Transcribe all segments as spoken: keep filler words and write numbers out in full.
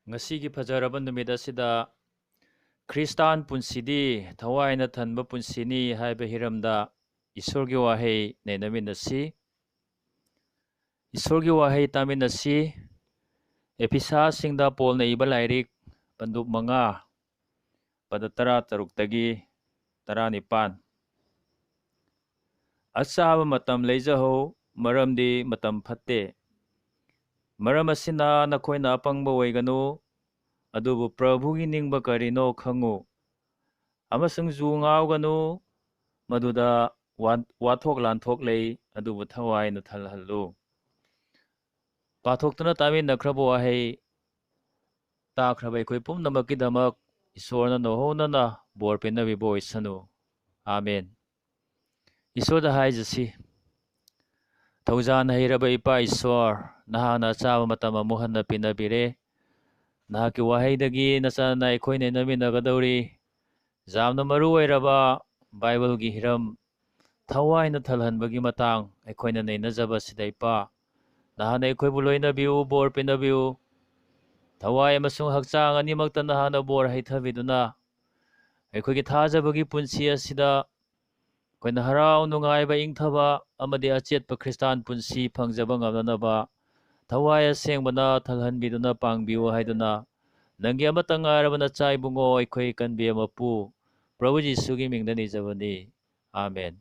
ꯉꯁꯤꯒꯤ ꯐꯖꯔꯕ ꯅꯨꯃꯤꯠ ꯑꯁꯤꯗ ꯈ꯭ꯔꯤꯁꯇꯥꯟ ꯄꯨꯟꯁꯤꯗꯤ ꯊꯋꯥꯏꯅ ꯊꯟꯕ ꯄꯨꯟꯁꯤꯅꯤ ꯍꯥꯏꯕ ꯍꯤꯔꯝꯗ ꯏꯁꯣꯔꯒꯤ ꯋꯥꯍꯩ ꯅꯩꯅꯃꯤꯟꯅꯁꯤ꯫ ꯏꯁꯣꯔꯒꯤ ꯋꯥꯍꯩ ꯇꯥꯃꯤꯟꯅꯁꯤ꯫ ꯑꯦꯐꯤꯁꯥꯁꯤꯡꯗ ꯄꯣꯜꯅ ꯏꯕ ꯂꯥꯏꯔꯤꯛ, ꯄꯟꯗꯨꯞ ꯃꯉꯥ, ꯄꯗ ꯇꯔꯥ ꯇꯔꯨꯛꯇꯒꯤ ꯇꯔꯥ ꯅꯤꯄꯥꯟ꯫ ꯑꯆꯥꯕ ꯃꯇꯝ ꯂꯩꯖꯍꯧ, ꯃꯔꯝꯗꯤ ꯃꯇꯝ ꯐꯠꯇꯦ꯫ ꯃꯔꯝ ꯑꯁꯤꯅ ꯅꯈꯣꯏꯅ ꯑꯄꯪꯕ ꯑꯣꯏꯒꯅꯨ, ꯑꯗꯨꯕꯨ ꯄ꯭ꯔꯚꯨꯒꯤ ꯅꯤꯡꯕ ꯀꯔꯤꯅꯣ ꯈꯪꯉꯨ, ꯑꯃꯁꯨꯡ ꯖꯨ ꯉꯥꯎꯒꯅꯨ, ꯃꯗꯨꯗ ꯋꯥ-, ꯋꯥꯊꯣꯛ ꯂꯥꯟꯊꯣꯛ ꯂꯩ, ꯑꯗꯨꯕꯨ ꯊꯋꯥꯏꯅ ꯊꯜꯍꯜꯂꯨ꯫ ꯄꯥꯊꯣꯛꯇꯨꯅ ꯇꯥꯃꯤꯟꯅꯈ꯭ꯔꯕ ꯋꯥꯍꯩ ꯇꯥꯈ꯭ꯔꯕ ꯑꯩꯈꯣꯏ ꯄꯨꯝꯅꯃꯛꯀꯤꯗꯃꯛ ꯏꯁꯣꯔꯅ ꯅꯧꯍꯧꯅꯅ ꯕꯣꯔ ꯄꯤꯅꯕꯤꯕ ꯑꯣꯏꯁꯅꯨ꯫ ꯑꯥꯃꯦꯟ꯫ ꯏꯁꯣꯔꯗ ꯍꯥꯏꯖꯁꯤ, ꯊꯧꯖꯥꯟ ꯍꯩꯔꯕ ꯏꯄꯥ ꯏꯁꯣꯔ, ꯅꯍꯥꯛꯅ ꯑꯆꯥꯕ ꯃꯇꯝ ꯑꯃꯨꯛ ꯍꯟꯅ ꯄꯤꯅꯕꯤꯔꯦ꯫ ꯅꯍꯥꯛꯀꯤ ꯋꯥꯍꯩꯗꯒꯤ ꯅꯆꯥꯅ ꯑꯩꯈꯣꯏ ꯅꯩꯅꯃꯤꯟꯅꯒꯗꯧꯔꯤ꯫ ꯌꯥꯝꯅ ꯃꯔꯨ ꯑꯣꯏꯔꯕ ꯕꯥꯏꯕꯜꯒꯤ ꯍꯤꯔꯝ, ꯊꯋꯥꯏꯅ ꯊꯜꯍꯟꯕꯒꯤ ꯃꯇꯥꯡ ꯑꯩꯈꯣꯏꯅ ꯅꯩꯅꯖꯕ ꯑꯁꯤꯗ ꯏꯄꯥ, ꯅꯍꯥꯛꯅ ꯑꯩꯈꯣꯏꯕꯨ ꯂꯣꯏꯅꯕꯤꯌꯨ, ꯕꯣꯔ ꯄꯤꯅꯕꯤꯌꯨ꯫ ꯊꯋꯥꯏ ꯑꯃꯁꯨꯡ ꯍꯛꯆꯥꯡ ꯑꯅꯤꯃꯛꯇ ꯅꯍꯥꯛꯅ ꯕꯣꯔ ꯍꯩꯊꯕꯤꯗꯨꯅ ꯑꯩꯈꯣꯏꯒꯤ ꯊꯥꯖꯕꯒꯤ ꯄꯨꯟꯁꯤ ꯑꯁꯤꯗ ꯑꯩꯈꯣꯏꯅ ꯍꯔꯥꯎ ꯅꯨꯡꯉꯥꯏꯕ, ꯏꯪꯊꯕ ꯑꯃꯗꯤ ꯑꯆꯦꯠꯄ ꯈ꯭ꯔꯤꯁꯇꯥꯟ ꯄꯨꯟꯁꯤ ꯐꯪꯖꯕ ꯉꯝꯅꯅꯕ ꯊꯋꯥꯏ ꯑꯁꯦꯡꯕꯅ ꯊꯜꯍꯟꯕꯤꯗꯨꯅ ꯄꯥꯡꯕꯤꯌꯨ ꯍꯥꯏꯗꯨꯅ ꯅꯪꯒꯤ ꯑꯃꯠꯇ ꯉꯥꯏꯔꯕ ꯅꯆꯥ ꯏꯕꯨꯡꯉꯣ ꯑꯩꯈꯣꯏ ꯀꯟꯕꯤ ꯃꯄꯨ ꯄ꯭ꯔꯚꯨ ꯖꯤꯁꯨꯒꯤ ꯃꯤꯡꯗ ꯅꯤꯖꯕꯅꯤ꯫ ꯑꯥꯃꯦꯟ꯫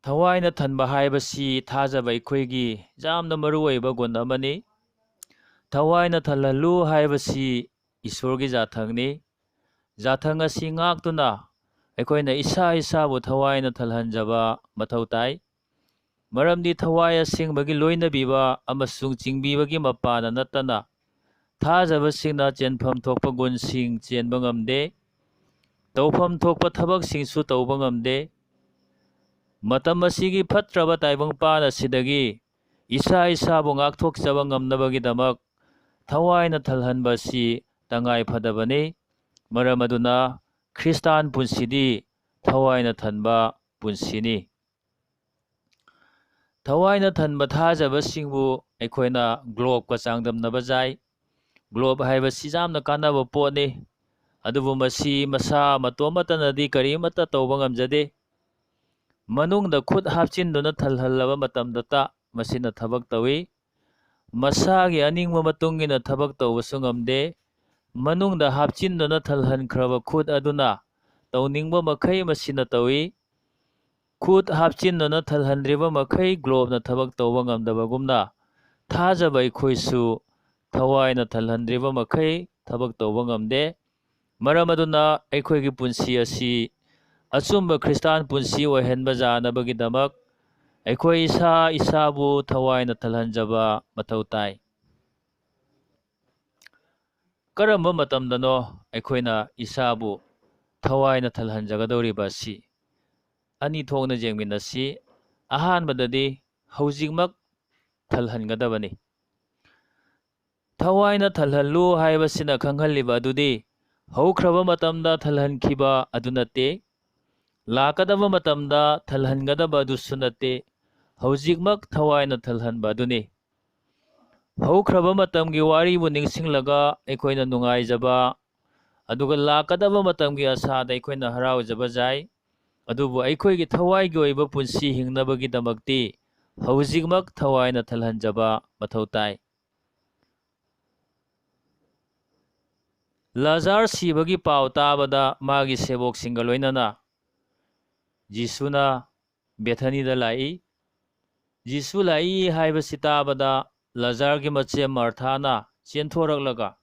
ꯊꯋꯥꯏꯅ ꯊꯟꯕ ꯍꯥꯏꯕꯁꯤ ꯊꯥꯖꯕ ꯑꯩꯈꯣꯏꯒꯤ ꯌꯥꯝꯅ ꯃꯔꯨꯑꯣꯏꯕ ꯒꯨꯟ ꯑꯃꯅꯤ꯫ ꯊꯋꯥꯏꯅ ꯊꯜꯍꯜꯂꯨ ꯍꯥꯏꯕꯁꯤ ꯏꯁꯣꯔꯒꯤ ꯌꯥꯊꯪꯅꯤ꯫ ꯌꯥꯊꯪ ꯑꯁꯤ ꯉꯥꯛꯇꯨꯅ ꯑꯩꯈꯣꯏꯅ ꯏꯁꯥ ꯏꯁꯥꯕꯨ ꯊꯋꯥꯏꯅ ꯊꯜꯍꯟꯖꯕ ꯃꯊꯧ ꯇꯥꯏ꯫ ꯃꯔꯝꯗꯤ ꯊꯋꯥꯏ ꯑꯁꯦꯡꯕꯒꯤ ꯂꯣꯏꯅꯕꯤꯕ ꯑꯃꯁꯨꯡ ꯆꯤꯡꯕꯤꯕꯒꯤ ꯃꯄꯥꯅ ꯅꯠꯇꯅ ꯊꯥꯖꯕꯁꯤꯡꯅ ꯆꯦꯟꯐꯝ ꯊꯣꯛꯄ ꯒꯨꯟꯁꯤꯡ ꯆꯦꯟꯕ ꯉꯝꯗꯦ꯫ ꯇꯧꯐꯝ ꯊꯣꯛꯄ ꯊꯕꯛꯁꯤꯡꯁꯨ ꯇꯧꯕ ꯉꯝꯗꯦ꯫ ꯃꯇꯝ ꯑꯁꯤꯒꯤ ꯐꯠꯇ꯭ꯔꯕ ꯇꯥꯏꯕꯪꯄꯥꯟ ꯑꯁꯤꯗꯒꯤ ꯏꯁꯥ ꯏꯁꯥꯕꯨ ꯉꯥꯛꯊꯣꯛꯆꯕ ꯉꯝꯅꯕꯒꯤꯗꯃꯛ ꯊꯋꯥꯏꯅ ꯊꯜꯍꯟꯕ ꯑꯁꯤ ꯇꯉꯥꯏ ꯐꯗꯕꯅꯤ꯫ ꯃꯔꯝ ꯑꯗꯨꯅ ꯈ꯭ꯔꯤꯁꯇꯥꯟ ꯄꯨꯟꯁꯤꯗꯤ ꯊꯋꯥꯏꯅ ꯊꯟꯕ ꯄꯨꯟꯁꯤꯅꯤ꯫ ꯊꯋꯥꯏꯅ ꯊꯟꯕ ꯊꯥꯖꯕꯁꯤꯡꯕꯨ ꯑꯩꯈꯣꯏꯅ ꯒ꯭ꯂꯣꯞꯀ ꯆꯥꯡꯗꯝꯅꯕ ꯌꯥꯏ꯫ ꯒ꯭ꯂꯣꯞ ꯍꯥꯏꯕꯁꯤ ꯌꯥꯝꯅ ꯀꯥꯟꯅꯕ ꯄꯣꯠꯅꯤ, ꯑꯗꯨꯕꯨ ꯃꯁꯤ ꯃꯁꯥ ꯃꯇꯣꯝꯇꯅꯗꯤ ꯀꯔꯤꯃꯠꯇ ꯇꯧꯕ ꯉꯝꯖꯗꯦ꯫ ꯃꯅꯨꯡꯗ ꯈꯨꯠ ꯍꯥꯞꯆꯤꯟꯗꯨꯅ ꯊꯜꯍꯜꯂꯕ ꯃꯇꯝꯗꯇ ꯃꯁꯤꯅ ꯊꯕꯛ ꯇꯧꯏ꯫ ꯃꯁꯥꯒꯤ ꯑꯅꯤꯡꯕ ꯃꯇꯨꯡ ꯏꯟꯅ ꯊꯕꯛ ꯇꯧꯕꯁꯨ ꯉꯝꯗꯦ꯫ ꯃꯅꯨꯡꯗ ꯍꯥꯞꯆꯤꯟꯗꯨꯅ ꯊꯜꯍꯟꯈ꯭ꯔꯕ ꯈꯨꯠ ꯑꯗꯨꯅ ꯇꯧꯅꯤꯡꯕ ꯃꯈꯩ ꯃꯁꯤꯅ ꯇꯧꯏ꯫ ꯈꯨꯠ ꯍꯥꯞꯆꯤꯟꯗꯨꯅ ꯊꯜꯍꯟꯗ꯭ꯔꯤꯕ ꯃꯈꯩ ꯒ꯭ꯂꯣꯞꯅ ꯊꯕꯛ ꯇꯧꯕ ꯉꯝꯗꯕꯒꯨꯝꯅ, ꯊꯥꯖꯕ ꯑꯩꯈꯣꯏꯁꯨ ꯊꯋꯥꯏꯅ ꯊꯜꯍꯟꯗ꯭ꯔꯤꯕ ꯃꯈꯩ ꯊꯕꯛ ꯇꯧꯕ ꯉꯝꯗꯦ꯫ ꯃꯔꯝ ꯑꯗꯨꯅ ꯑꯩꯈꯣꯏꯒꯤ ꯄꯨꯟꯁꯤ ꯑꯁꯤ ꯑꯆꯨꯝꯕ ꯈ꯭ꯔꯤꯁꯇꯥꯟ ꯄꯨꯟꯁꯤ ꯑꯣꯏꯍꯟꯕ ꯌꯥꯅꯕꯒꯤꯗꯃꯛ ꯑꯩꯈꯣꯏ ꯏꯁꯥ ꯏꯁꯥꯕꯨ ꯊꯋꯥꯏꯅ ꯊꯜꯍꯟꯖꯕ ꯃꯊꯧ ꯇꯥꯏ꯫ ꯀꯔꯝꯕ ꯃꯇꯝꯗꯅꯣ ꯑꯩꯈꯣꯏꯅ ꯏꯁꯥꯕꯨ ꯊꯋꯥꯏꯅ ꯊꯜꯍꯟꯖꯒꯗꯧꯔꯤꯕ ꯑꯁꯤ? ꯑꯅꯤ ꯊꯣꯛꯅ ꯌꯦꯡꯃꯤꯟꯅꯁꯤ꯫ ꯑꯍꯥꯟꯕꯗꯗꯤ ꯍꯧꯖꯤꯛꯃꯛ ꯊꯜꯍꯟꯒꯗꯕꯅꯤ꯫ ꯊꯋꯥꯏꯅ ꯊꯜꯍꯜꯂꯨ ꯍꯥꯏꯕꯁꯤꯅ ꯈꯪꯍꯜꯂꯤꯕ ꯑꯗꯨꯗꯤ ꯍꯧꯈ꯭ꯔꯕ ꯃꯇꯝꯗ ꯊꯜꯍꯟꯈꯤꯕ ꯑꯗꯨ ꯅꯠꯇꯦ, ꯂꯥꯛꯀꯗꯕ ꯃꯇꯝꯗ ꯊꯜꯍꯟꯒꯗꯕ ꯑꯗꯨꯁꯨ ꯅꯠꯇꯦ, ꯍꯧꯖꯤꯛꯃꯛ ꯊꯋꯥꯏꯅ ꯊꯜꯍꯟꯕ ꯑꯗꯨꯅꯤ꯫ ꯍꯧꯈ꯭ꯔꯕ ꯃꯇꯝꯒꯤ ꯋꯥꯔꯤꯕꯨ ꯅꯤꯡꯁꯤꯡꯂꯒ ꯑꯩꯈꯣꯏꯅ ꯅꯨꯡꯉꯥꯏꯖꯕ, ꯑꯗꯨꯒ ꯂꯥꯛꯀꯗꯕ ꯃꯇꯝꯒꯤ ꯑꯁꯥꯗ ꯑꯩꯈꯣꯏꯅ ꯍꯔꯥꯎꯖꯕ ꯌꯥꯏ꯫ ꯑꯗꯨꯕꯨ ꯑꯩꯈꯣꯏꯒꯤ ꯊꯋꯥꯏꯒꯤ ꯑꯣꯏꯕ ꯄꯨꯟꯁꯤ ꯍꯤꯡꯅꯕꯒꯤꯗꯃꯛꯇꯤ ꯍꯧꯖꯤꯛꯃꯛ ꯊꯋꯥꯏꯅ ꯊꯜꯍꯟꯖꯕ ꯃꯊꯧ ꯇꯥꯏ꯫ ꯂꯥꯖꯥꯔ ꯁꯤꯕꯒꯤ ꯄꯥꯎ ꯇꯥꯕꯗ ꯃꯥꯒꯤ ꯁꯦꯕꯣꯛꯁꯤꯡꯒ ꯂꯣꯏꯅꯅ ꯖꯤꯁꯨꯅ ꯕꯦꯊꯅꯤꯗ ꯂꯥꯛꯏ꯫ ꯖꯤꯁꯨ ꯂꯥꯛꯏ ꯍꯥꯏꯕꯁꯤ ꯇꯥꯕꯗ ꯂꯥꯖꯥꯔꯒꯤ ꯃꯆꯦ ꯃꯥꯔꯊꯥꯅ ꯆꯦꯟꯊꯣꯔꯛꯂꯒ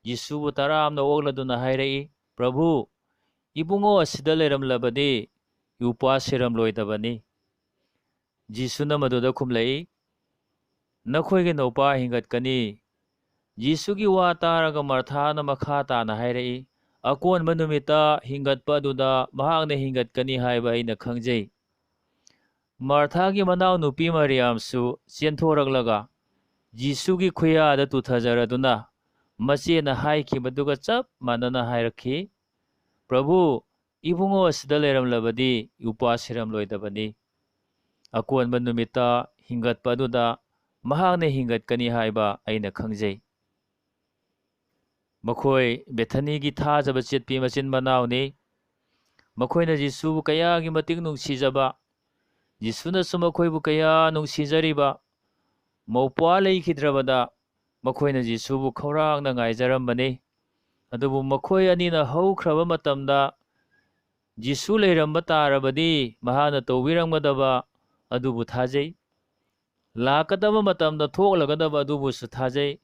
ꯖꯤꯁꯨꯕꯨ ꯇꯔꯥꯝꯅ ꯑꯣꯛꯂꯗꯨꯅ ꯍꯥꯏꯔꯛꯏ, "ꯄ꯭ꯔꯚꯨ, ꯏꯕꯨꯡꯉꯣ ꯑꯁꯤꯗ ꯂꯩꯔꯝꯂꯕꯗꯤ ꯎꯄꯥ ꯁꯤꯔꯝꯂꯣꯏꯗꯕꯅꯤ꯫" ꯖꯤꯁꯨꯅ ꯃꯗꯨꯗ ꯈꯨꯝꯂꯛꯏ, "ꯅꯈꯣꯏꯒꯤ ꯅꯨꯄꯥ ꯍꯤꯡꯒꯠꯀꯅꯤ꯫" ꯖꯤꯁꯨꯒꯤ ꯋꯥ ꯇꯥꯔꯒ ꯃꯥꯔꯊꯥꯅ ꯃꯈꯥ ꯇꯥꯅ ꯍꯥꯏꯔꯛꯏ, "ꯑꯀꯣꯟꯕ ꯅꯨꯃꯤꯠꯇ ꯍꯤꯡꯒꯠꯄ ꯑꯗꯨꯗ ꯃꯍꯥꯛꯅ ꯍꯤꯡꯒꯠꯀꯅꯤ ꯍꯥꯏꯕ ꯑꯩꯅ ꯈꯪꯖꯩ꯫" ꯃꯥꯔꯊꯥꯒꯤ ꯃꯅꯥꯎꯅꯨꯄꯤ ꯃꯔꯤꯌꯥꯝꯁꯨ ꯆꯦꯟꯊꯣꯔꯛꯂꯒ ꯖꯤꯁꯨꯒꯤ ꯈꯨꯌꯥꯗ ꯇꯨꯊꯖꯔꯗꯨꯅ ꯃꯆꯦꯅ ꯍꯥꯏꯈꯤꯕꯗꯨꯒ ꯆꯞ ꯃꯥꯟꯅꯅ ꯍꯥꯏꯔꯛꯈꯤ, "ꯄ꯭ꯔꯚꯨ, ꯏꯕꯨꯡꯉꯣ ꯑꯁꯤꯗ ꯂꯩꯔꯝꯂꯕꯗꯤ ꯎꯄꯥ ꯁꯤꯔꯝꯂꯣꯏꯗꯕꯅꯤ꯫" ꯑꯀꯣꯟꯕ ꯅꯨꯃꯤꯠꯇ ꯍꯤꯡꯒꯠꯄ ꯑꯗꯨꯗ ꯃꯍꯥꯛꯅ ꯍꯤꯡꯒꯠꯀꯅꯤ ꯍꯥꯏꯕ ꯑꯩꯅ ꯈꯪꯖꯩ꯫ ꯃꯈꯣꯏ ꯕꯦꯊꯅꯤꯒꯤ ꯊꯥꯖꯕ ꯆꯦꯠꯄꯤ ꯃꯆꯤꯟ ꯃꯅꯥꯎꯅꯤ꯫ ꯃꯈꯣꯏꯅ ꯖꯤꯁꯨꯕꯨ ꯀꯌꯥꯒꯤ ꯃꯇꯤꯛ ꯅꯨꯡꯁꯤꯖꯕ, ꯖꯤꯁꯨꯅꯁꯨ ꯃꯈꯣꯏꯕꯨ ꯀꯌꯥ ꯅꯨꯡꯁꯤꯖꯔꯤꯕ꯫ ꯃꯧꯄ꯭ꯋꯥ ꯂꯩꯈꯤꯗ꯭ꯔꯕꯗ ꯃꯈꯣꯏꯅ ꯖꯤꯁꯨꯕꯨ ꯈꯧꯔꯥꯡꯅ ꯉꯥꯏꯖꯔꯝꯕꯅꯤ꯫ ꯑꯗꯨꯕꯨ ꯃꯈꯣꯏ ꯑꯅꯤꯅ ꯍꯧꯈ꯭ꯔꯕ ꯃꯇꯝꯗ ꯖꯤꯁꯨ ꯂꯩꯔꯝꯕ ꯇꯥꯔꯕꯗꯤ ꯃꯍꯥꯛꯅ ꯇꯧꯕꯤꯔꯝꯒꯗꯕ ꯑꯗꯨꯕꯨ ꯊꯥꯖꯩ꯫ ꯂꯥꯛꯀꯗꯕ ꯃꯇꯝꯗ ꯊꯣꯛꯂꯒꯗꯕ ꯑꯗꯨꯕꯨꯁꯨ ꯊꯥꯖꯩ꯫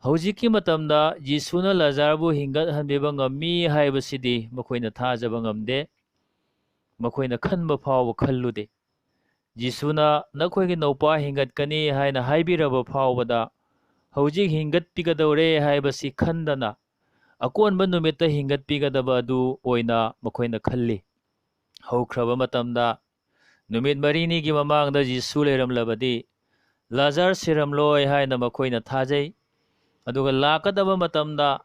ꯍꯧꯖꯤꯛꯀꯤ ꯃꯇꯝꯗ ꯖꯤꯁꯨꯅ ꯂꯥꯖꯥꯔꯕꯨ ꯍꯤꯡꯒꯠꯍꯟꯕꯤꯕ ꯉꯝꯃꯤ ꯍꯥꯏꯕꯁꯤꯗꯤ ꯃꯈꯣꯏꯅ ꯊꯥꯖꯕ ꯉꯝꯗꯦ꯫ ꯃꯈꯣꯏꯅ ꯈꯟꯕ ꯐꯥꯎꯕ ꯈꯜꯂꯨꯗꯦ꯫ ꯖꯤꯁꯨꯅ "ꯅꯈꯣꯏꯒꯤ ꯅꯧꯄꯥ ꯍꯤꯡꯒꯠꯀꯅꯤ" ꯍꯥꯏꯅ ꯍꯥꯏꯕꯤꯔꯕ ꯐꯥꯎꯕꯗ, "ꯍꯧꯖꯤꯛ ꯍꯤꯡꯒꯠꯄꯤꯒꯗꯧꯔꯦ" ꯍꯥꯏꯕꯁꯤ ꯈꯟꯗꯅ, ꯑꯀꯣꯟꯕ ꯅꯨꯃꯤꯠꯇ ꯍꯤꯡꯒꯠꯄꯤꯒꯗꯕ ꯑꯗꯨ ꯑꯣꯏꯅ ꯃꯈꯣꯏꯅ ꯈꯜꯂꯤ꯫ ꯍꯧꯈ꯭ꯔꯕ ꯃꯇꯝꯗ, ꯅꯨꯃꯤꯠ ꯃꯔꯤꯅꯤꯒꯤ ꯃꯃꯥꯡꯗ ꯖꯤꯁꯨ ꯂꯩꯔꯝꯂꯕꯗꯤ, ꯂꯥꯖꯥꯔ ꯁꯤꯔꯝꯂꯣꯏ ꯍꯥꯏꯅ ꯃꯈꯣꯏꯅ ꯊꯥꯖꯩ꯫ ꯑꯗꯨꯒ ꯂꯥꯛꯀꯗꯕ ꯃꯇꯝꯗ,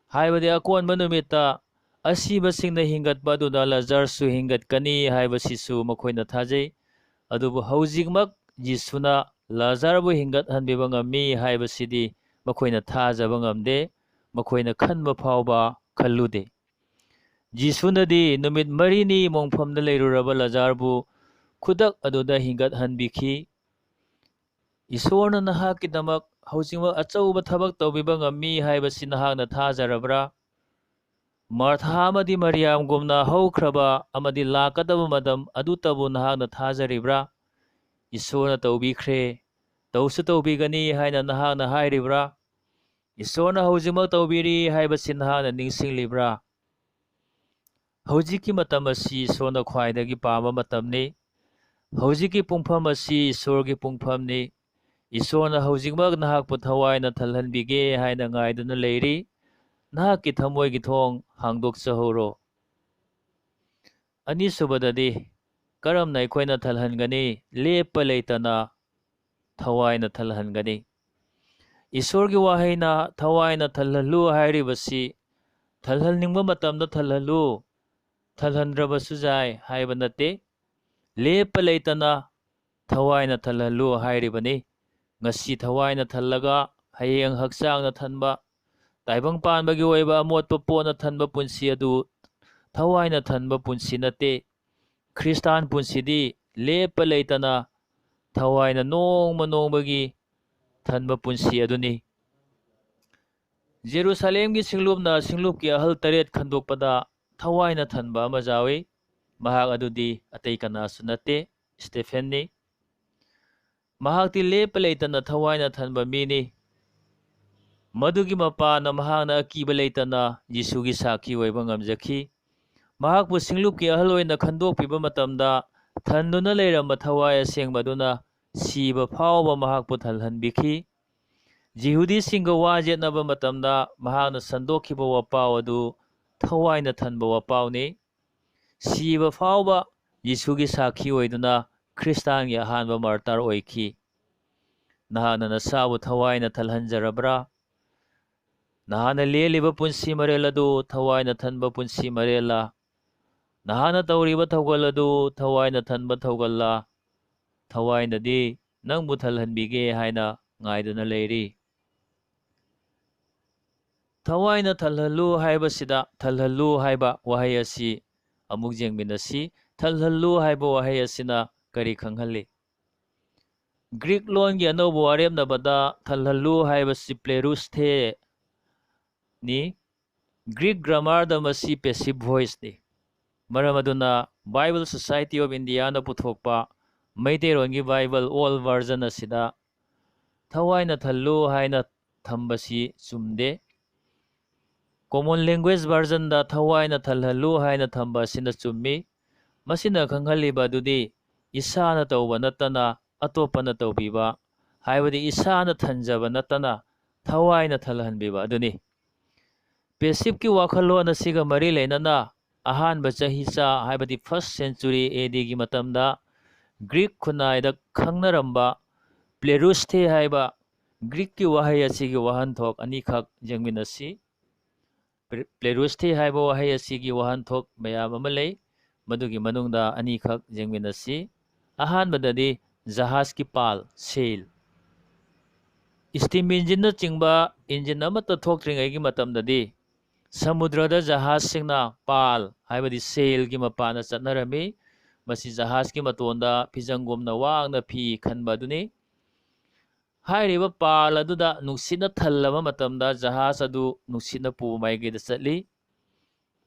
ꯍꯥꯏꯕꯗꯤ ꯑꯀꯣꯟꯕ ꯅꯨꯃꯤꯠꯇ, ꯑꯁꯤꯕꯁꯤꯡꯅ ꯍꯤꯡꯒꯠꯄ ꯑꯗꯨꯗ ꯂꯥꯖꯥꯔꯁꯨ ꯍꯤꯡꯒꯠꯀꯅꯤ ꯍꯥꯏꯕꯁꯤꯁꯨ ꯃꯈꯣꯏꯅ ꯊꯥꯖꯩ꯫ ꯑꯗꯨꯕꯨ ꯍꯧꯖꯤꯛꯃꯛ ꯖꯤꯁꯨꯅ ꯂꯥꯖꯥꯔꯕꯨ ꯍꯤꯡꯒꯠꯍꯟꯕꯤꯕ ꯉꯝꯃꯤ ꯍꯥꯏꯕꯁꯤꯗꯤ ꯃꯈꯣꯏꯅ ꯊꯥꯖꯕ ꯉꯝꯗꯦ, ꯃꯈꯣꯏꯅ ꯈꯟꯕ ꯐꯥꯎꯕ ꯈꯜꯂꯨꯗꯦ꯫ ꯖꯤꯁꯨꯅꯗꯤ ꯅꯨꯃꯤꯠ ꯃꯔꯤꯅꯤ ꯃꯣꯡꯐꯝꯗ ꯂꯩꯔꯨꯔꯕ ꯂꯥꯖꯥꯔꯕꯨ ꯈꯨꯗꯛ ꯑꯗꯨꯗ ꯍꯤꯡꯒꯠꯍꯟꯕꯤꯈꯤ꯫ ꯏꯁꯣꯔꯅ ꯅꯍꯥꯛꯀꯤꯗꯃꯛ ꯍꯧꯖꯤꯛꯃꯛ ꯑꯆꯧꯕ ꯊꯕꯛ ꯇꯧꯕꯤꯕ ꯉꯝꯃꯤ ꯍꯥꯏꯕꯁꯤ ꯅꯍꯥꯛꯅ ꯊꯥꯖꯔꯕ꯭ꯔꯥ? ꯃꯥꯔꯊꯥ ꯑꯃꯗꯤ ꯃꯔꯤꯌꯥꯝꯒꯨꯝꯅ ꯍꯧꯈ꯭ꯔꯕ ꯑꯃꯗꯤ ꯂꯥꯛꯀꯗꯕ ꯃꯇꯝ ꯑꯗꯨꯇꯕꯨ ꯅꯍꯥꯛꯅ ꯊꯥꯖꯔꯤꯕ꯭ꯔꯥ? ꯏꯁꯣꯔꯅ ꯇꯧꯕꯤꯈ꯭ꯔꯦ, ꯇꯧꯁꯨ ꯇꯧꯕꯤꯒꯅꯤ ꯍꯥꯏꯅ ꯅꯍꯥꯛꯅ ꯍꯥꯏꯔꯤꯕ꯭ꯔꯥ? ꯏꯁꯣꯔꯅ ꯍꯧꯖꯤꯛꯃꯛ ꯇꯧꯕꯤꯔꯤ ꯍꯥꯏꯕꯁꯤ ꯅꯍꯥꯛꯅ ꯅꯤꯡꯁꯤꯡꯂꯤꯕ꯭ꯔꯥ? ꯍꯧꯖꯤꯛꯀꯤ ꯃꯇꯝ ꯑꯁꯤ ꯏꯁꯣꯔꯅ ꯈ꯭ꯋꯥꯏꯗꯒꯤ ꯄꯥꯝꯕ ꯃꯇꯝꯅꯤ꯫ ꯍꯧꯖꯤꯛꯀꯤ ꯄꯨꯡꯐꯝ ꯑꯁꯤ ꯏꯁꯣꯔꯒꯤ ꯄꯨꯡꯐꯝꯅꯤ꯫ ꯏꯁꯣꯔꯅ ꯍꯧꯖꯤꯛꯃꯛ ꯅꯍꯥꯛꯄꯨ ꯊꯋꯥꯏꯅ ꯊꯜꯍꯟꯕꯤꯒꯦ ꯍꯥꯏꯅ ꯉꯥꯏꯗꯨꯅ ꯂꯩꯔꯤ꯫ ꯅꯍꯥꯛꯀꯤ ꯊꯃꯣꯏꯒꯤ ꯊꯣꯡ ꯍꯥꯡꯗꯣꯛꯆꯍꯧꯔꯣ꯫ ꯑꯅꯤꯁꯨꯕꯗꯗꯤ, ꯀꯔꯝꯅ ꯑꯩꯈꯣꯏꯅ ꯊꯜꯍꯟꯒꯅꯤ? ꯂꯦꯞꯄ ꯂꯩꯇꯅ ꯊꯋꯥꯏꯅ ꯊꯜꯍꯟꯒꯅꯤ꯫ ꯏꯁꯣꯔꯒꯤ ꯋꯥꯍꯩꯅ "ꯊꯋꯥꯏꯅ ꯊꯜꯍꯜꯂꯨ" ꯍꯥꯏꯔꯤꯕꯁꯤ ꯊꯜꯍꯟꯅꯤꯡꯕ ꯃꯇꯝꯗ ꯊꯜꯍꯜꯂꯨ, ꯊꯜꯍꯟꯗ꯭ꯔꯕꯁꯨ ꯌꯥꯏ ꯍꯥꯏꯕ ꯅꯠꯇꯦ꯫ ꯂꯦꯞꯄ ꯂꯩꯇꯅ ꯊꯋꯥꯏꯅ ꯊꯜꯍꯜꯂꯨ ꯍꯥꯏꯔꯤꯕꯅꯤ꯫ ꯉꯁꯤ ꯊꯋꯥꯏꯅ ꯊꯜꯂꯒ ꯍꯌꯦꯡ ꯍꯛꯆꯥꯡꯅ ꯊꯟꯕ, ꯇꯥꯏꯕꯪ ꯄꯥꯟꯕꯒꯤ ꯑꯣꯏꯕ ꯑꯃꯣꯠꯄ ꯄꯣꯠꯅ ꯊꯟꯕ ꯄꯨꯟꯁꯤ ꯑꯗꯨ ꯊꯋꯥꯏꯅ ꯊꯟꯕ ꯄꯨꯟꯁꯤ ꯅꯠꯇꯦ꯫ ꯈ꯭ꯔꯤꯁꯇꯥꯟ ꯄꯨꯟꯁꯤꯗꯤ ꯂꯦꯞꯄ ꯂꯩꯇꯅ ꯊꯋꯥꯏꯅ ꯅꯣꯡꯃ ꯅꯣꯡꯃꯒꯤ ꯊꯟꯕ ꯄꯨꯟꯁꯤ ꯑꯗꯨꯅꯤ꯫ ꯖꯦꯔꯨꯁꯥꯂꯦꯝꯒꯤ ꯁꯤꯡꯂꯨꯞꯅ ꯁꯤꯡꯂꯨꯞꯀꯤ ꯑꯍꯜ ꯇꯔꯦꯠ ꯈꯟꯗꯣꯛꯄꯗ ꯊꯋꯥꯏꯅ ꯊꯟꯕ ꯑꯃ ꯌꯥꯎꯏ꯫ ꯃꯍꯥꯛ ꯑꯗꯨꯗꯤ ꯑꯇꯩ ꯀꯅꯥꯁꯨ ꯅꯠꯇꯦ, ꯁ꯭ꯇꯦꯐꯦꯟꯅꯤ꯫ ꯃꯍꯥꯛꯇꯤ ꯂꯦꯞꯄ ꯂꯩꯇꯅ ꯊꯋꯥꯏꯅ ꯊꯟꯕ ꯃꯤꯅꯤ꯫ ꯃꯗꯨꯒꯤ ꯃꯄꯥꯟꯅ ꯃꯍꯥꯛꯅ ꯑꯀꯤꯕ ꯂꯩꯇꯅ ꯌꯤꯁꯨꯒꯤ ꯁꯥꯈꯤ ꯑꯣꯏꯕ ꯉꯝꯖꯈꯤ꯫ ꯃꯍꯥꯛꯄꯨ ꯁꯤꯡꯂꯨꯞꯀꯤ ꯑꯍꯜ ꯑꯣꯏꯅ ꯈꯟꯗꯣꯛꯄꯤꯕ ꯃꯇꯝꯗ ꯊꯟꯗꯨꯅ ꯂꯩꯔꯝꯕ ꯊꯋꯥꯏ ꯑꯁꯦꯡꯕ ꯑꯗꯨꯅ ꯁꯤꯕ ꯐꯥꯎꯕ ꯃꯍꯥꯛꯄꯨ ꯊꯜꯍꯟꯕꯤꯈꯤ꯫ ꯖꯤꯍꯨꯗꯤꯁꯤꯡꯒ ꯋꯥ ꯌꯦꯠꯅꯕ ꯃꯇꯝꯗ ꯃꯍꯥꯛꯅ ꯁꯟꯗꯣꯛꯈꯤꯕ ꯋꯥꯄꯥꯎ ꯑꯗꯨ ꯊꯋꯥꯏꯅ ꯊꯟꯕ ꯋꯥꯄꯥꯎꯅꯤ꯫ ꯁꯤꯕ ꯐꯥꯎꯕ ꯌꯤꯁꯨꯒꯤ ꯁꯥꯈꯤ ꯑꯣꯏꯗꯨꯅ ꯈ꯭ꯔꯤꯁꯇꯥꯟꯒꯤ ꯑꯍꯥꯟꯕ ꯃꯥꯔꯇꯥꯔ ꯑꯣꯏꯈꯤ꯫ ꯅꯍꯥꯛꯅ ꯅꯁꯥꯕꯨ ꯊꯋꯥꯏꯅ ꯊꯜꯍꯟꯖꯔꯕ꯭ꯔꯥ? ꯅꯍꯥꯛꯅ ꯂꯦꯜꯂꯤꯕ ꯄꯨꯟꯁꯤ ꯃꯔꯦꯜ ꯑꯗꯨ ꯊꯋꯥꯏꯅ ꯊꯟꯕ ꯄꯨꯟꯁꯤ ꯃꯔꯦꯜꯂꯥ? ꯅꯍꯥꯛꯅ ꯇꯧꯔꯤꯕ ꯊꯧꯒꯜ ꯑꯗꯨ ꯊꯋꯥꯏꯅ ꯊꯟꯕ ꯊꯧꯒꯜꯂꯥ? ꯊꯋꯥꯏꯅꯗꯤ ꯅꯪꯕꯨ ꯊꯜꯍꯟꯕꯤꯒꯦ ꯍꯥꯏꯅ ꯉꯥꯏꯗꯨꯅ ꯂꯩꯔꯤ꯫ ꯊꯋꯥꯏꯅ ꯊꯜꯍꯜꯂꯨ ꯍꯥꯏꯕꯁꯤꯗ ꯊꯜꯍꯜꯂꯨ ꯍꯥꯏꯕ ꯋꯥꯍꯩ ꯑꯁꯤ ꯑꯃꯨꯛ ꯌꯦꯡꯃꯤꯟꯅꯁꯤ꯫ ꯊꯜꯍꯜꯂꯨ ꯍꯥꯏꯕ ꯋꯥꯍꯩ ꯑꯁꯤꯅ ꯀꯔꯤ ꯈꯪꯍꯜꯂꯤ? ꯒ꯭ꯔꯤꯛ ꯂꯣꯟꯒꯤ ꯑꯅꯧꯕ ꯋꯥꯔꯦꯞꯅꯕꯗ ꯊꯜꯍꯜꯂꯨ ꯍꯥꯏꯕꯁꯤ ꯄ꯭ꯂꯦꯔꯨꯁꯊꯦ ꯅꯤ꯫ ꯒ꯭ꯔꯤꯛ ꯒ꯭ꯔꯥꯃꯥꯔꯗ ꯃꯁꯤ ꯄꯦꯁꯤꯞ ꯚꯣꯏꯁꯅꯤ꯫ ꯃꯔꯝ ꯑꯗꯨꯅ Bible Society of Indiaꯅ ꯄꯨꯊꯣꯛꯄ ꯃꯩꯇꯩꯂꯣꯟꯒꯤ ꯕꯥꯏꯕꯜ ꯑꯣꯜ ꯚꯔꯖꯟ ꯑꯁꯤꯗ ꯊꯋꯥꯏꯅ ꯊꯜꯂꯨ ꯍꯥꯏꯅ ꯊꯝꯕꯁꯤ ꯆꯨꯝꯗꯦ꯫ ꯀꯣꯃꯟ ꯂꯦꯡꯒ꯭ꯋꯦꯖ ꯚꯔꯖꯟꯗ ꯊꯋꯥꯏꯅ ꯊꯜꯍꯜꯂꯨ ꯍꯥꯏꯅ ꯊꯝꯕ ꯑꯁꯤꯅ ꯆꯨꯝꯃꯤ꯫ ꯃꯁꯤꯅ ꯈꯪꯍꯜꯂꯤꯕ ꯑꯗꯨꯗꯤ ꯏꯁꯥꯅ ꯇꯧꯕ ꯅꯠꯇꯅ ꯑꯇꯣꯞꯄꯅ ꯇꯧꯕꯤꯕ, ꯍꯥꯏꯕꯗꯤ ꯏꯁꯥꯅ ꯊꯟꯖꯕ ꯅꯠꯇꯅ ꯊꯋꯥꯏꯅ ꯊꯜꯍꯟꯕꯤꯕ ꯑꯗꯨꯅꯤ꯫ ꯄꯦꯁꯤꯞꯀꯤ ꯋꯥꯈꯜꯂꯣꯟ ꯑꯁꯤꯒ ꯃꯔꯤ ꯂꯩꯅꯅ ꯑꯍꯥꯟꯕ ꯆꯍꯤꯆꯥ, ꯍꯥꯏꯕꯗꯤ first century A Dꯒꯤ ꯃꯇꯝꯗ ꯒ꯭ꯔꯤꯛ ꯈꯨꯟꯅꯥꯏꯗ ꯈꯪꯅꯔꯝꯕ ꯄ꯭ꯂꯦꯔꯨꯁꯊꯦ ꯍꯥꯏꯕ ꯒ꯭ꯔꯤꯛꯀꯤ ꯋꯥꯍꯩ ꯑꯁꯤꯒꯤ ꯋꯥꯍꯟꯊꯣꯛ ꯑꯅꯤꯈꯛ ꯌꯦꯡꯃꯤꯟꯅꯁꯤ꯫ ꯄ꯭ꯂꯦ-, ꯄ꯭ꯂꯦꯔꯨꯁꯊꯦ ꯍꯥꯏꯕ ꯋꯥꯍꯩ ꯑꯁꯤꯒꯤ ꯋꯥꯍꯟꯊꯣꯛ ꯃꯌꯥꯝ ꯑꯃ ꯂꯩ꯫ ꯃꯗꯨꯒꯤ ꯃꯅꯨꯡꯗ ꯑꯅꯤꯈꯛ ꯌꯦꯡꯃꯤꯟꯅꯁꯤ꯫ ꯑꯍꯥꯟꯕꯗꯗꯤ ꯖꯍꯥꯖꯀꯤ ꯄꯥꯜ, ꯁꯦꯜ꯫ ꯁ꯭ꯇꯤꯝ ꯏꯟꯖꯤꯟꯅꯆꯤꯡꯕ ꯏꯟꯖꯤꯟ ꯑꯃꯠꯇ ꯊꯣꯛꯇ꯭ꯔꯤꯉꯩꯒꯤ ꯃꯇꯝꯗꯗꯤ ꯁꯃꯨꯗ꯭ꯔꯗ ꯖꯍꯥꯖꯁꯤꯡꯅ ꯄꯥꯜ, ꯍꯥꯏꯕꯗꯤ ꯁꯦꯜꯒꯤ ꯃꯄꯥꯟꯗ ꯆꯠꯅꯔꯝꯃꯤ꯫ ꯃꯁꯤ ꯖꯍꯥꯖꯀꯤ ꯃꯇꯣꯟꯗ ꯐꯤꯖꯪꯒꯨꯝꯅ ꯋꯥꯡꯅ ꯐꯤ ꯈꯟꯕ ꯑꯗꯨꯅꯤ꯫ ꯍꯥꯏꯔꯤꯕ ꯄꯥꯜ ꯑꯗꯨꯗ ꯅꯨꯡꯁꯤꯠꯅ ꯊꯜꯂꯕ ꯃꯇꯝꯗ ꯖꯍꯥꯖ ꯑꯗꯨ ꯅꯨꯡꯁꯤꯠꯅ ꯄꯨꯕ ꯃꯥꯏꯀꯩꯗ ꯆꯠꯂꯤ꯫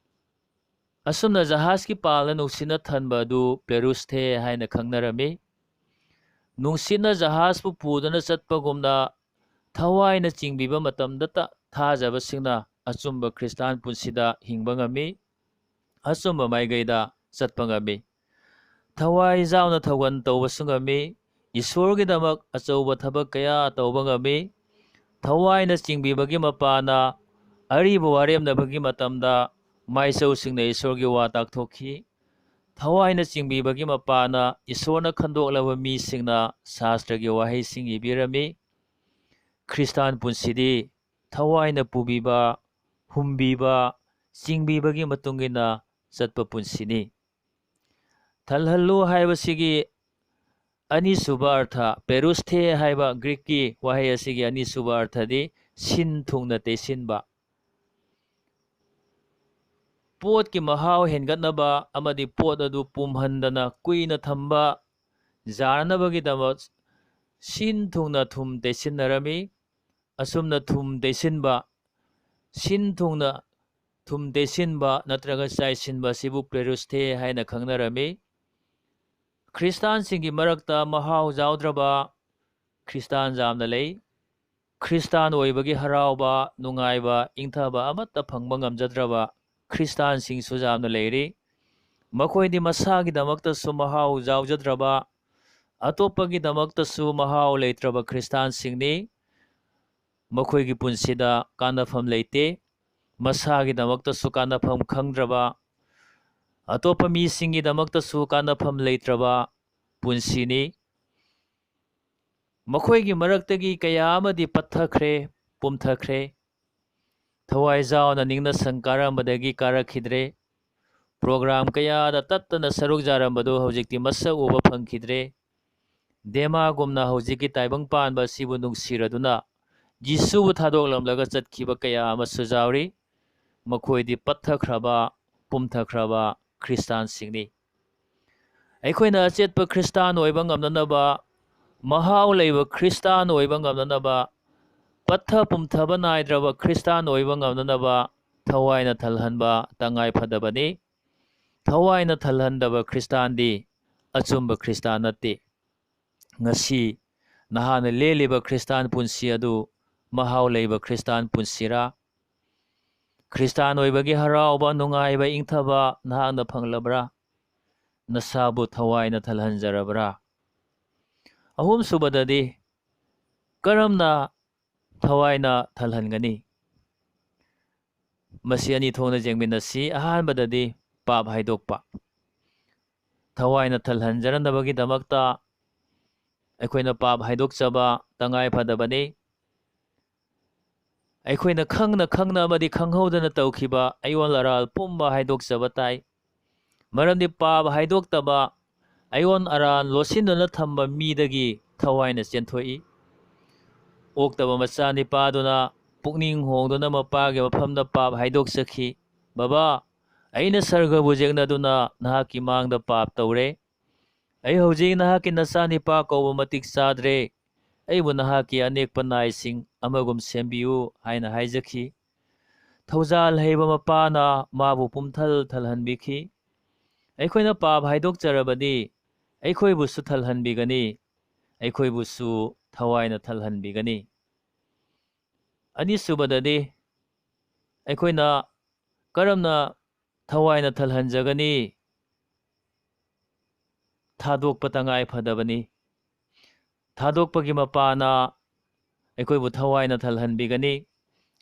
ꯑꯁꯨꯝꯅ ꯖꯍꯥꯖꯀꯤ ꯄꯥꯜꯗ ꯅꯨꯡꯁꯤꯠꯅ ꯊꯟꯕ ꯑꯗꯨ ꯄ꯭ꯂꯦꯔꯨꯁꯊꯦ ꯍꯥꯏꯅ ꯈꯪꯅꯔꯝꯃꯤ꯫ ꯅꯨꯡꯁꯤꯠꯅ ꯖꯍꯥꯖꯄꯨ ꯄꯨꯗꯨꯅ ꯆꯠꯄꯒꯨꯝꯅ ꯊꯋꯥꯏꯅ ꯆꯤꯡꯕꯤꯕ ꯃꯇꯝꯗꯇ ꯊꯥꯖꯕꯁꯤꯡꯅ ꯑꯆꯨꯝꯕ ꯈ꯭ꯔꯤꯁꯇꯥꯟ ꯄꯨꯟꯁꯤꯗ ꯍꯤꯡꯕ ꯉꯝꯃꯤ, ꯑꯆꯨꯝꯕ ꯃꯥꯏꯀꯩꯗ ꯆꯠꯄ ꯉꯝꯃꯤ꯫ ꯊꯋꯥꯏ ꯌꯥꯎꯅ ꯊꯧꯒꯜ ꯇꯧꯕꯁꯨ ꯉꯝꯃꯤ꯫ ꯏꯁꯣꯔꯒꯤꯗꯃꯛ ꯑꯆꯧꯕ ꯊꯕꯛ ꯀꯌꯥ ꯇꯧꯕ ꯉꯝꯃꯤ꯫ ꯊꯋꯥꯏꯅ ꯆꯤꯡꯕꯤꯕꯒꯤ ꯃꯄꯥꯅ ꯑꯔꯤꯕ ꯋꯥꯔꯦꯝꯅꯕꯒꯤ ꯃꯇꯝꯗ ꯃꯥꯏꯆꯧꯁꯤꯡꯅ ꯏꯁꯣꯔꯒꯤ ꯋꯥ ꯇꯥꯛꯊꯣꯛꯈꯤ꯫ ꯊꯋꯥꯏꯅ ꯆꯤꯡꯕꯤꯕꯒꯤ ꯃꯄꯥꯅ ꯏꯁꯣꯔꯅ ꯈꯟꯗꯣꯛꯂꯕ ꯃꯤꯁꯤꯡꯅ ꯁꯥꯁꯇ꯭ꯔꯒꯤ ꯋꯥꯍꯩꯁꯤꯡ ꯏꯕꯤꯔꯝꯃꯤ꯫ ꯈ꯭ꯔꯤꯁꯇꯥꯟ ꯄꯨꯟꯁꯤꯗꯤ ꯊꯋꯥꯏꯅ ꯄꯨꯕꯤꯕ, ꯍꯨꯝꯕꯤꯕ, ꯆꯤꯡꯕꯤꯕꯒꯤ ꯃꯇꯨꯡ ꯏꯟꯅ ꯆꯠꯄ ꯄꯨꯟꯁꯤꯅꯤ꯫ ꯊꯜꯍꯜꯂꯨ ꯍꯥꯏꯕꯁꯤꯒꯤ ꯑꯅꯤꯁꯨꯕ ꯑꯔꯊ, ꯄꯦꯔꯨꯁꯊꯦ ꯍꯥꯏꯕ ꯒ꯭ꯔꯤꯛꯀꯤ ꯋꯥꯍꯩ ꯑꯁꯤꯒꯤ ꯑꯅꯤꯁꯨꯕ ꯑꯔꯊꯗꯤ ꯁꯤꯟ ꯊꯨꯡꯅ ꯇꯩꯁꯤꯟꯕ꯫ ꯄꯣꯠꯀꯤ ꯃꯍꯥꯎ ꯍꯦꯟꯒꯠꯅꯕ ꯑꯃꯗꯤ ꯄꯣꯠ ꯑꯗꯨ ꯄꯨꯝꯍꯟꯗꯅ ꯀꯨꯏꯅ ꯊꯝꯕ ꯌꯥꯅꯅꯕꯒꯤꯗꯃꯛ ꯁꯤꯟ ꯊꯨꯡꯅ ꯊꯨꯝ ꯇꯩꯁꯤꯟꯅꯔꯝꯃꯤ꯫ ꯑꯁꯨꯝꯅ ꯊꯨꯝ ꯇꯩꯁꯤꯟꯕ, ꯁꯤꯟ ꯊꯨꯡꯅ ꯊꯨꯝ ꯇꯩꯁꯤꯟꯕ ꯅꯠꯇ꯭ꯔꯒ ꯆꯥꯏꯁꯤꯟꯕ ꯑꯁꯤꯕꯨ ꯄ꯭ꯂꯦꯔꯨꯁꯊꯦ ꯍꯥꯏꯅ ꯈꯪꯅꯔꯝꯃꯤ꯫ ꯈ꯭ꯔꯤꯁꯇꯥꯟꯁꯤꯡꯒꯤ ꯃꯔꯛꯇ ꯃꯍꯥꯎ ꯌꯥꯎꯗ꯭ꯔꯕ ꯈ꯭ꯔꯤꯁꯇꯥꯟ ꯌꯥꯝꯅ ꯂꯩ꯫ ꯈ꯭ꯔꯤꯁꯇꯥꯟ ꯑꯣꯏꯕꯒꯤ ꯍꯔꯥꯎꯕ, ꯅꯨꯡꯉꯥꯏꯕ, ꯏꯪꯊꯕ ꯑꯃꯠꯇ ꯐꯪꯕ ꯉꯝꯖꯗ꯭ꯔꯕ ꯈ꯭ꯔꯤꯁꯇꯥꯟꯁꯤꯡꯁꯨ ꯌꯥꯝꯅ ꯂꯩꯔꯤ꯫ ꯃꯈꯣꯏꯗꯤ ꯃꯁꯥꯒꯤꯗꯃꯛꯇꯁꯨ ꯃꯍꯥꯎ ꯌꯥꯎꯖꯗ꯭ꯔꯕ, ꯑꯇꯣꯞꯄꯒꯤꯗꯃꯛꯇꯁꯨ ꯃꯍꯥꯎ ꯂꯩꯇ꯭ꯔꯕ ꯈ꯭ꯔꯤꯁꯇꯥꯟꯁꯤꯡꯅꯤ꯫ ꯃꯈꯣꯏꯒꯤ ꯄꯨꯟꯁꯤꯗ ꯀꯥꯟꯅꯐꯝ ꯂꯩꯇꯦ꯫ ꯃꯁꯥꯒꯤꯗꯃꯛꯇꯁꯨ ꯀꯥꯟꯅꯐꯝ ꯈꯪꯗ꯭ꯔꯕ, ꯑꯇꯣꯞꯄ ꯃꯤꯁꯤꯡꯒꯤꯗꯃꯛꯇꯁꯨ ꯀꯥꯟꯅꯐꯝ ꯂꯩꯇ꯭ꯔꯕ ꯄꯨꯟꯁꯤꯅꯤ꯫ ꯃꯈꯣꯏꯒꯤ ꯃꯔꯛꯇꯒꯤ ꯀꯌꯥ ꯑꯃꯗꯤ ꯄꯠꯊꯈ꯭ꯔꯦ, ꯄꯨꯝꯊꯈ꯭ꯔꯦ꯫ ꯊꯋꯥꯏ ꯌꯥꯎꯅ ꯅꯤꯡꯅ ꯁꯪ ꯀꯥꯔꯝꯕꯗꯒꯤ ꯀꯥꯔꯛꯈꯤꯗ꯭ꯔꯦ꯫ ꯄ꯭ꯔꯣꯒ꯭ꯔꯥꯝ ꯀꯌꯥꯗ ꯇꯠꯇꯅ ꯁꯔꯨꯛ ꯌꯥꯔꯝꯕꯗꯨ ꯍꯧꯖꯤꯛꯇꯤ ꯃꯁꯛ ꯎꯕ ꯐꯪꯈꯤꯗ꯭ꯔꯦ꯫ ꯗꯦꯃꯥꯒꯨꯝꯅ ꯍꯧꯖꯤꯛꯀꯤ ꯇꯥꯏꯕꯪ ꯄꯥꯟꯕ ꯑꯁꯤꯕꯨ ꯅꯨꯡꯁꯤꯔꯗꯨꯅ ꯖꯤꯁꯨꯕꯨ ꯊꯥꯗꯣꯛꯂꯝꯂꯒ ꯆꯠꯈꯤꯕ ꯀꯌꯥ ꯑꯃꯁꯨ ꯌꯥꯎꯔꯤ꯫ ꯃꯈꯣꯏꯗꯤ ꯄꯠꯊꯈ꯭ꯔꯕ, ꯄꯨꯝꯊꯈ꯭ꯔꯕ ꯈ꯭ꯔꯤꯁꯇꯥꯟꯁꯤꯡꯅꯤ꯫ ꯑꯩꯈꯣꯏꯅ ꯑꯆꯦꯠꯄ ꯈ꯭ꯔꯤꯁꯇꯥꯟ ꯑꯣꯏꯕ ꯉꯝꯅꯅꯕ, ꯃꯍꯥꯎ ꯂꯩꯕ ꯈ꯭ꯔꯤꯁꯇꯥꯟ ꯑꯣꯏꯕ ꯉꯝꯅꯅꯕ, ꯄꯠꯊ ꯄꯨꯝꯊꯕ ꯅꯥꯏꯗ꯭ꯔꯕ ꯈ꯭ꯔꯤꯁꯇꯥꯟ ꯑꯣꯏꯕ ꯉꯝꯅꯅꯕ ꯊꯋꯥꯏꯅ ꯊꯜꯍꯟꯕ ꯇꯉꯥꯏ ꯐꯗꯕꯅꯤ꯫ ꯊꯋꯥꯏꯅ ꯊꯜꯍꯟꯗꯕ ꯈ꯭ꯔꯤꯁꯇꯥꯟꯗꯤ ꯑꯆꯨꯝꯕ ꯈ꯭ꯔꯤꯁꯇꯥꯟ ꯅꯠꯇꯦ꯫ ꯉꯁꯤ ꯅꯍꯥꯛꯅ ꯂꯦꯜꯂꯤꯕ ꯈ꯭ꯔꯤꯁꯇꯥꯟ ꯄꯨꯟꯁꯤ ꯑꯗꯨ ꯃꯍꯥꯎ ꯂꯩꯕ ꯈ꯭ꯔꯤꯁꯇꯥꯟ ꯄꯨꯟꯁꯤꯔꯥ? ꯈ꯭ꯔꯤꯁꯇꯥꯟ ꯑꯣꯏꯕꯒꯤ ꯍꯔꯥꯎꯕ, ꯅꯨꯡꯉꯥꯏꯕ, ꯏꯪꯊꯕ ꯅꯍꯥꯛꯅ ꯐꯪꯂꯕ꯭ꯔꯥ? ꯅꯁꯥꯕꯨ ꯊꯋꯥꯏꯅ ꯊꯜꯍꯟꯖꯔꯕ꯭ꯔꯥ? ꯑꯍꯨꯝꯁꯨꯕꯗꯗꯤ, ꯀꯔꯝꯅ ꯊꯋꯥꯏꯅ ꯊꯜꯍꯟꯒꯅꯤ? ꯃꯁꯤ ꯑꯅꯤ ꯊꯣꯛꯅ ꯌꯦꯡꯃꯤꯟꯅꯁꯤ꯫ ꯑꯍꯥꯟꯕꯗꯗꯤ ꯄꯥꯞ ꯍꯥꯏꯗꯣꯛꯄ꯫ ꯊꯋꯥꯏꯅ ꯊꯜꯍꯟꯖꯅꯕꯒꯤꯗꯃꯛꯇ ꯑꯩꯈꯣꯏꯅ ꯄꯥꯞ ꯍꯥꯏꯗꯣꯛꯆꯕ ꯇꯉꯥꯏ ꯐꯗꯕꯅꯤ꯫ ꯑꯩꯈꯣꯏꯅ ꯈꯪꯅ ꯈꯪꯅ ꯑꯃꯗꯤ ꯈꯪꯍꯧꯗꯅ ꯇꯧꯈꯤꯕ ꯑꯩꯌꯣꯟ ꯑꯔꯥꯜ ꯄꯨꯝꯕ ꯍꯥꯏꯗꯣꯛꯆꯕ ꯇꯥꯏ꯫ ꯃꯔꯝꯗꯤ ꯄꯥꯞ ꯍꯥꯏꯗꯣꯛꯇꯕ, ꯑꯩꯌꯣꯟ ꯑꯔꯥꯟ ꯂꯣꯠꯁꯤꯟꯗꯨꯅ ꯊꯝꯕ ꯃꯤꯗꯒꯤ ꯊꯋꯥꯏꯅ ꯆꯦꯟꯊꯣꯛꯏ꯫ ꯑꯣꯛꯇꯕ ꯃꯆꯥꯅꯤꯄꯥꯗꯨꯅ ꯄꯨꯛꯅꯤꯡ ꯍꯣꯡꯗꯨꯅ ꯃꯄꯥꯒꯤ ꯃꯐꯝꯗ ꯄꯥꯞ ꯍꯥꯏꯗꯣꯛꯆꯈꯤ, "ꯕꯕꯥ, ꯑꯩꯅ ꯁꯔꯒꯕꯨ ꯌꯦꯛꯅꯗꯨꯅ ꯅꯍꯥꯛꯀꯤ ꯃꯥꯡꯗ ꯄꯥꯞ ꯇꯧꯔꯦ꯫ ꯑꯩ ꯍꯧꯖꯤꯛ ꯅꯍꯥꯛꯀꯤ ꯅꯆꯥꯅꯤꯄꯥ ꯀꯧꯕ ꯃꯇꯤꯛ ꯆꯥꯗ꯭ꯔꯦ꯫ ꯑꯩꯕꯨ ꯅꯍꯥꯛꯀꯤ ꯑꯅꯦꯛꯄ ꯅꯥꯏꯁꯤꯡ ꯑꯃꯒꯨꯝ ꯁꯦꯝꯕꯤꯌꯨ" ꯍꯥꯏꯅ ꯍꯥꯏꯖꯈꯤ꯫ ꯊꯧꯖꯥꯜ ꯍꯩꯕ ꯃꯄꯥꯅ ꯃꯥꯕꯨ ꯄꯨꯝꯊꯜ ꯊꯜꯍꯟꯕꯤꯈꯤ꯫ ꯑꯩꯈꯣꯏꯅ ꯄꯥꯞ ꯍꯥꯏꯗꯣꯛꯆꯔꯕꯗꯤ ꯑꯩꯈꯣꯏꯕꯨꯁꯨ ꯊꯜꯍꯟꯕꯤꯒꯅꯤ, ꯑꯩꯈꯣꯏꯕꯨꯁꯨ ꯊꯋꯥꯏꯅ ꯊꯜꯍꯟꯕꯤꯒꯅꯤ꯫ ꯑꯅꯤꯁꯨꯕꯗꯗꯤ, ꯑꯩꯈꯣꯏꯅ ꯀꯔꯝꯅ ꯊꯋꯥꯏꯅ ꯊꯜꯍꯟꯖꯒꯅꯤ? ꯊꯥꯗꯣꯛꯄ ꯇꯉꯥꯏ ꯐꯗꯕꯅꯤ꯫ ꯊꯥꯗꯣꯛꯄꯒꯤ ꯃꯄꯥꯅ ꯑꯩꯈꯣꯏꯕꯨ ꯊꯋꯥꯏꯅ ꯊꯜꯍꯟꯕꯤꯒꯅꯤ꯫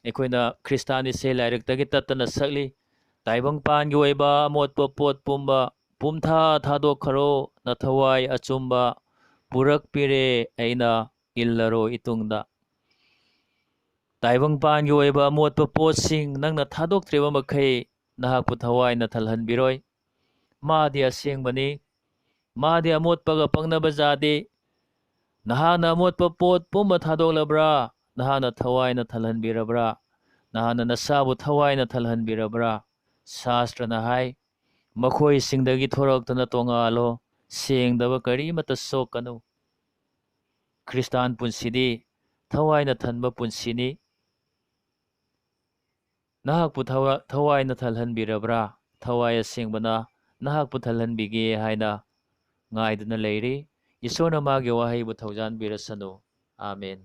ꯑꯩꯈꯣꯏꯅ ꯈ꯭ꯔꯤꯁꯇꯥꯟ ꯏꯁꯩ ꯂꯥꯏꯔꯤꯛꯇꯒꯤ ꯇꯠꯇꯅ ꯁꯛꯂꯤ, "ꯇꯥꯏꯕꯪꯄꯥꯟꯒꯤ ꯑꯣꯏꯕ ꯑꯃꯣꯠꯄ ꯄꯣꯠ ꯄꯨꯝꯕ ꯄꯨꯝꯊꯥ ꯊꯥꯗꯣꯛꯈ꯭ꯔꯣ, ꯅꯊꯋꯥꯏ ꯑꯆꯨꯝꯕ ꯄꯨꯔꯛꯄꯤꯔꯦ ꯑꯩꯅ, ꯏꯜꯂꯔꯣ ꯏꯇꯨꯡꯗ"꯫ ꯇꯥꯏꯕꯪꯄꯥꯟꯒꯤ ꯑꯣꯏꯕ ꯑꯃꯣꯠꯄ ꯄꯣꯠꯁꯤꯡ ꯅꯪꯅ ꯊꯥꯗꯣꯛꯇ꯭ꯔꯤꯕ ꯃꯈꯩ ꯅꯍꯥꯛꯄꯨ ꯊꯋꯥꯏꯅ ꯊꯜꯍꯟꯕꯤꯔꯣꯏ꯫ ꯃꯥꯗꯤ ꯑꯁꯦꯡꯕꯅꯤ꯫ ꯃꯥꯗꯤ ꯑꯃꯣꯠꯄꯒ ꯄꯪꯅꯕ ꯖꯥꯠꯗꯤ꯫ ꯅꯍꯥꯛꯅ ꯑꯃꯣꯠꯄ ꯄꯣꯠ ꯄꯨꯝꯕ ꯊꯥꯗꯣꯛꯂꯕ꯭ꯔꯥ? ꯅꯍꯥꯛꯅ ꯊꯋꯥꯏꯅ ꯊꯜꯍꯟꯕꯤꯔꯕ꯭ꯔꯥ? ꯅꯍꯥꯛꯅ ꯅꯁꯥꯕꯨ ꯊꯋꯥꯏꯅ ꯊꯜꯍꯟꯕꯤꯔꯕ꯭ꯔꯥ? ꯁꯥꯁꯇ꯭ꯔꯅ ꯍꯥꯏ, "ꯃꯈꯣꯏꯁꯤꯡꯗꯒꯤ ꯊꯣꯔꯛꯇꯅ ꯇꯣꯉꯥꯜꯂꯣ, ꯁꯦꯡꯗꯕ ꯀꯔꯤꯃꯠꯇ ꯁꯣꯛꯀꯅꯨ"꯫ ꯈ꯭ꯔꯤꯁꯇꯥꯟ ꯄꯨꯟꯁꯤꯗꯤ ꯊꯋꯥꯏꯅ ꯊꯟꯕ ꯄꯨꯟꯁꯤꯅꯤ꯫ ꯅꯍꯥꯛꯄꯨ ꯊꯋꯥ-, ꯊꯋꯥꯏꯅ ꯊꯜꯍꯟꯕꯤꯔꯕ꯭ꯔꯥ? ꯊꯋꯥꯏ ꯑꯁꯦꯡꯕꯅ ꯅꯍꯥꯛꯄꯨ ꯊꯜꯍꯟꯕꯤꯒꯦ ꯍꯥꯏꯅ ꯉꯥꯏꯗꯨꯅ ꯂꯩꯔꯤ꯫ ꯏꯁꯣꯔꯅ ꯃꯥꯒꯤ ꯋꯥꯍꯩꯕꯨ ꯊꯧꯖꯥꯟꯕꯤꯔꯁꯅꯨ꯫ ꯑꯥꯃꯦꯟ꯫